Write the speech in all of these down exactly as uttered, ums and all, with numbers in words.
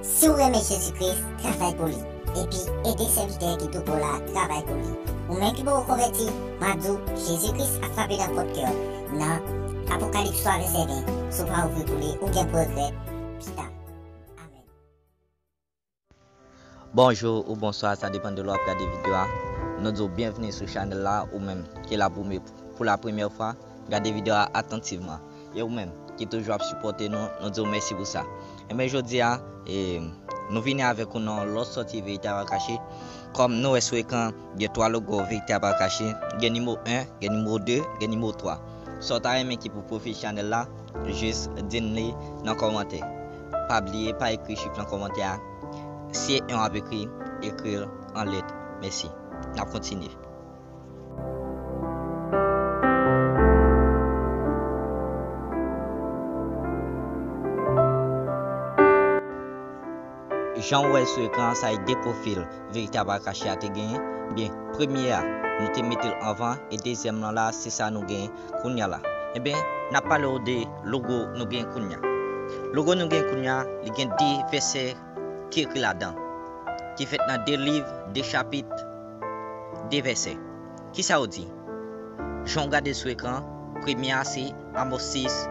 Si w renmen Jezi Kris, travay pou li. Epi ede sèvitè ki tou pre w la a travay pou li. Ou menm ki poko konvèti, m ap di w, Jezi Kris ap frape nan pòt kè w nan Apokalips twa vèsè ven. Si w pa ouvri pou li, ou gen pou regrèt pita. Amèn. Bonjou ou bonswa, sa depann de lè w ap gade videyo a. Nou di w byenvni sou chanèl la, ou menm ki la pou, pou la premyè fwa, gade videyo a atantivman. E ou menm ki toujou ap sipòte nou, nou di w mèsi pou sa. Enben, jodi a, e, nou vini avèk ou nan yon lòt sòti Verite a pa kache. Kòm nou wè sou ekran, gen twa logo Verite a pa kache. Gen nimewo en, gen nimewo de, gen nimewo twa. Sa w ta renmen ki pou pwofil chanèl la, jis di n li nan kòmantè. Pa bliye, pa ekri chif nan kòmantè a. Si e en w ap ekri, ekri l an lèt. Mèsi. N ap kontinye. Jan w wè l sou ekran an, sa e de pwofil Verite a pa kache a te genyen. Byen, premye a, nou te mete l anvan, e dezyèm lan la, se sa nou genyen kounye a la. Ebyen, n ap pale w de logo nou genyen kounye a. Logo nou genyen kounye a, li gen de vèsè ki ekri ladan, ki fèt nan de liv, de chapit, de vèsè. Kisa yo di? Jan w gade sou ekran, premye a se Amos sis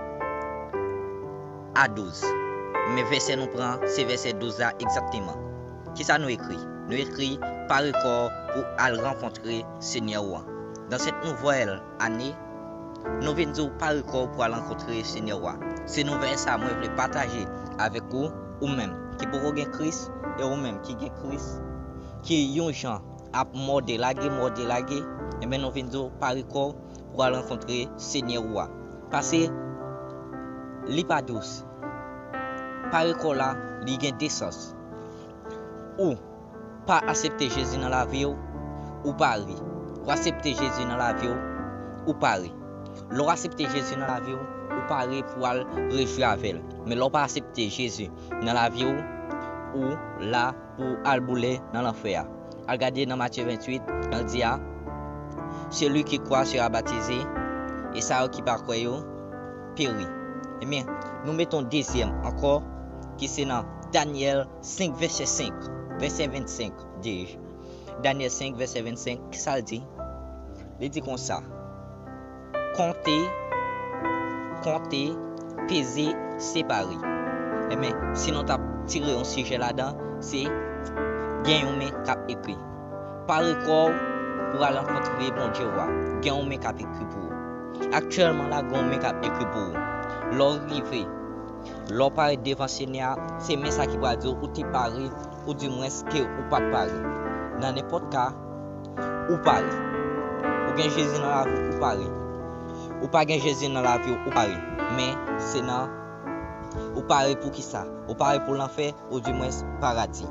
a douz. Men vèsè nou pran, se vèsè douz la egzakteman. Kisa nou ekri? Nou ekri, pare kò w pou al rankontre Senyè w an. Dans cette nouvelle année, nou vin di w pare kò w pou al rankontre Senyè w a. Se nouvèl sa mwen vle pataje avèk ou, ou menm ki poko gen Kris, e ou menm ki gen Kris, ki yon jan ap mòde lage, mòde lage, enben nou vin di w pare kò w pou al rankontre Senyè w a. Paske li pa dous. Pare kò w la, li gen de sans. Ou pa aksepte Jezi nan lavi w, ou pare. Ou aksepte Jezi nan lavi w, ou pare. Lè w aksepte Jezi nan lavi w, ou pare pou w al rejwi avè l. Men lè w pa aksepte Jezi nan lavi w, ou la pou w al boule nan lanfè a. Al gade nan Matye venntuit, nan l di a, celui qui croit sera baptisé, e sa yo ki pa kwè yo peri. Ebyen, nou mete yon dezyèm ankò, ki se nan Danyèl senk, vèsè senk, vèsè vennsenk, di, Danyèl senk, vèsè vennsenk, kisa l di? Li di konsa, konte, konte, peze, separe. Ebyen, si nou t ap tire yon sijè ladan, se gen yon men k ap ekri. Pare kò w pou al rankontre Bondye w a. Gen yon men k ap ekri pou ou. Aktyèlman la, gen yon men k ap ekri pou ou. Lè w rive, lè w parèt devan Senyè a, se men sa ki pral di w ou te pare, oudimwens ke ou pa t pare. Nan nenpòt ka, ou pare. Ou gen Jezi nan lavi w, ou pare. Ou pa gen Jezi nan lavi w, ou pare. Men, se nan, ou pare pou kisa? Ou pare pou lanfè, oudimwens paradi.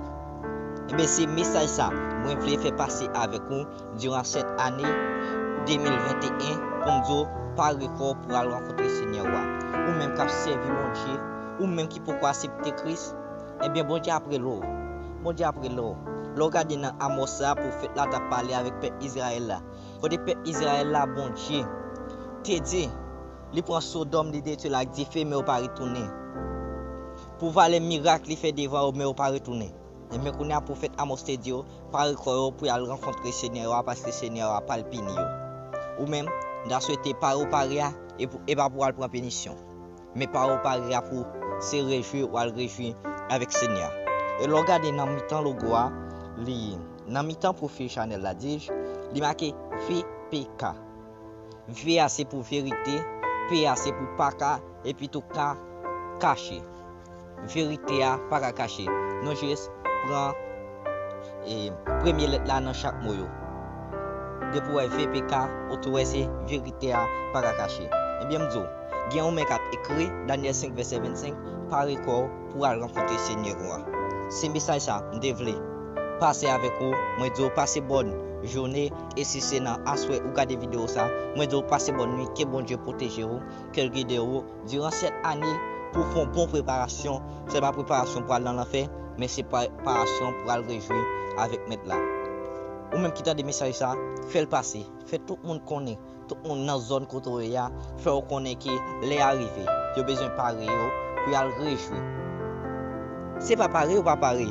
Ebyen, se mesaj sa mwen vle fè pase avèk ou diran sèt ane de mil venteyen pou m di w pare kò w pou al rankontre Senyè w a. Ou menm k ap sèvi Bondye, ou menm ki poko aksepte Kris, ebyen, Bondye ap rele w. Bondye ap rele w. Lè w gade nan Amòs la, pwofèt la t ap pale avèk pèp Izrayèl la. Kote pèp Izrayèl la, Bondye te di, li pran Sodòm, li detwi l ak dife, men yo pa retounen. Pou valè mirak li fè devan yo, men yo pa retounen. Ebyen, kounye a, pwofèt Amòs te di yo, pare kò yo pou y al rankontre Senyè yo a, paske Senyè yo a pral pini yo. Ou menm, n ta swete pare w pare a, e pou, e pa pou w al pran pinisyon. Men pare w pare a pou se rejwi w al rejwi avèk Senyè a. E lè w gade nan mitan logo a, li, nan mitan pwofil chanèl la, di, li make V P K. V a se pou verite, P a se pou pa ka, epi tou K, kache. Verite a pa ka kache. Nou jis pran, e, premye lèt la nan chak mo yo. Depi w wè V P K, ou tou wè se verite a pa ka kache. Ebyen, m di w, gen yon men k ap ekri, Danyèl senk vèsè vennsenk, pare kò w pou al rankontre Senyè w a. Se mesaj sa m te vle pase avèk ou. Mwen di w pase bòn jounen, e si se nan aswè ou gade videyo sa, mwen di w pase bòn nuit, ke Bondye pwoteje w, ke l gide w diran sèt ane pou w fè yon bon preparasyon. Se pa preparasyon pou al nan lanfè, men se preparasyon pou al rejwi avèk Mèt la. Ou menm ki tande mesaj sa, fè l pase. Fè tout moun konnen, tout moun nan zòn kote w ye a, fè yo konnen ke lè a rive, yo bezwen pare yo pou y al rejwi. Se pa pare, yo pa pare.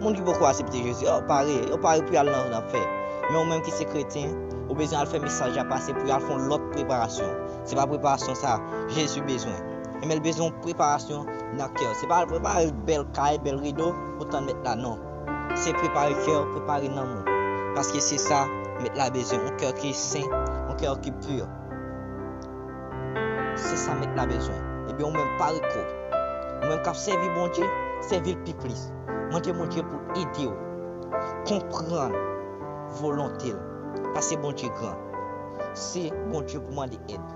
Moun ki poko aksepte Jezi, yo pare, yo pare pou y al nan lanfè. Men ou menm ki se kretyen, ou bezwen al fè mesaj la pase pou y al fè yon lòt preparasyon. Se pa preparasyon sa Jezi bezwen. Ebyen, l bezwen yon preparasyon nan kè w. Se pa al prepare bèl kay, bèl rido pou tann Mèt la, non. Se prepare kè w, prepare nanm ou. Paske se sa Mèt la bezwen, yon kè ki sen, yon kè ki pi. Se sa Mèt la bezwen. Ebyen, ou menm pare kò w. Ou menm k ap sèvi Bondye, sèvi l pi plis. Mande Bondye pou l ede w konprann volonte l. Paske Bondye gran. Se Bondye pou mande èd.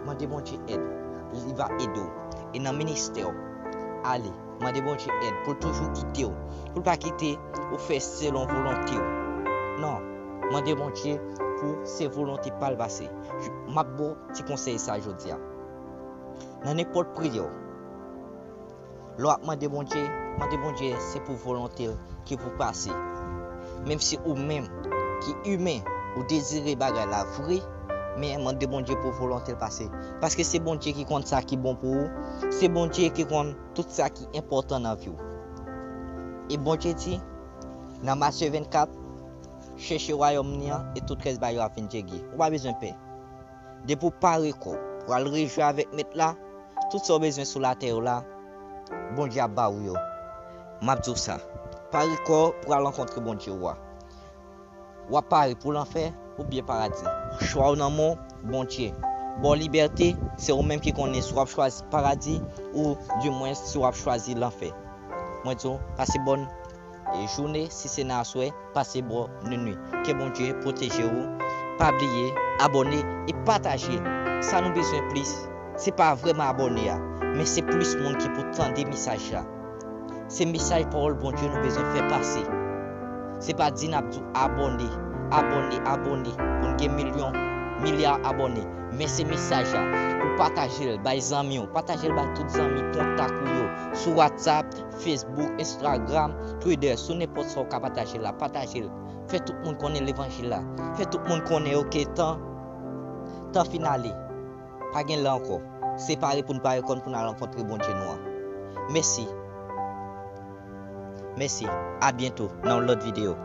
Mande Bondye èd. Li va ede w. E nan ministè w, ale. Mande Bondye èd pou l toujou gide w. Pou l pa kite ou fè selon volonte w. Non. Mande Bondye pou se volonte pa l pase. M ap ba w ti konsèy sa jodi a. Nan nenpòt priyè w, lè w ap mande Bondye, mande Bondye se pou volonte l ki pou pase. Menm si ou menm ki imen, ou dezire bagay la vre, men mande Bondye pou volonte l pase. Paske se Bondye ki konn sa ki bon pou ou, se Bondye ki konn tout sa ki enpòtan nan vi w. E Bondye di, nan Matye vennkat, chèche wayòm li an e tout rès bagay yo ap vin tchege. Ou pa bezwen pè. Depi w pare kò w pou al rejwi avèk Mèt la, tout sa w bezwen sou latè yo la, Bondye ap ba ou yo. M ap di w sa. Pare kò w pou al rankontre Bondye ou a. W ap pare pou lanfè oubyen paradi. Chwa w nan men w, Bondye ba w libète, se ou menm ki konnen si w ap chwazi paradi ou dimwens si w ap chwazi lanfè. Mwen di w, pase bòn e jounen, si se nan aswè, pase bòn nenwi. Ke Bondye pwoteje w. Pa bliye abòne e pataje. Sa nou bezwen plis, se pa vrèman abòne a, men se plis moun ki pou tande mesaj la. Se mesaj pawòl Bondye nou bezwen fè pase. Se pa di n ap di w abòne, abòne, abòne, pou n gen milyon, milya abòne. Men se mesaj la, pou pataje l bay zanmi w, pataje l bay tout zanmi kontak ou yo, sou WhatsApp, Facebook, Instagram, Twitter, sou nenpòt sa w ka pataje l la, pataje l. Fè tout moun konnen levanjil la. Fè tout moun konnen, oke, tan, tan fin ale. Pa gen lè ankò. Se pare pou n pare kò n pou n al rankontre Bondye nou an. Mèsi. Mèsi. A byento nan yon lòt videyo.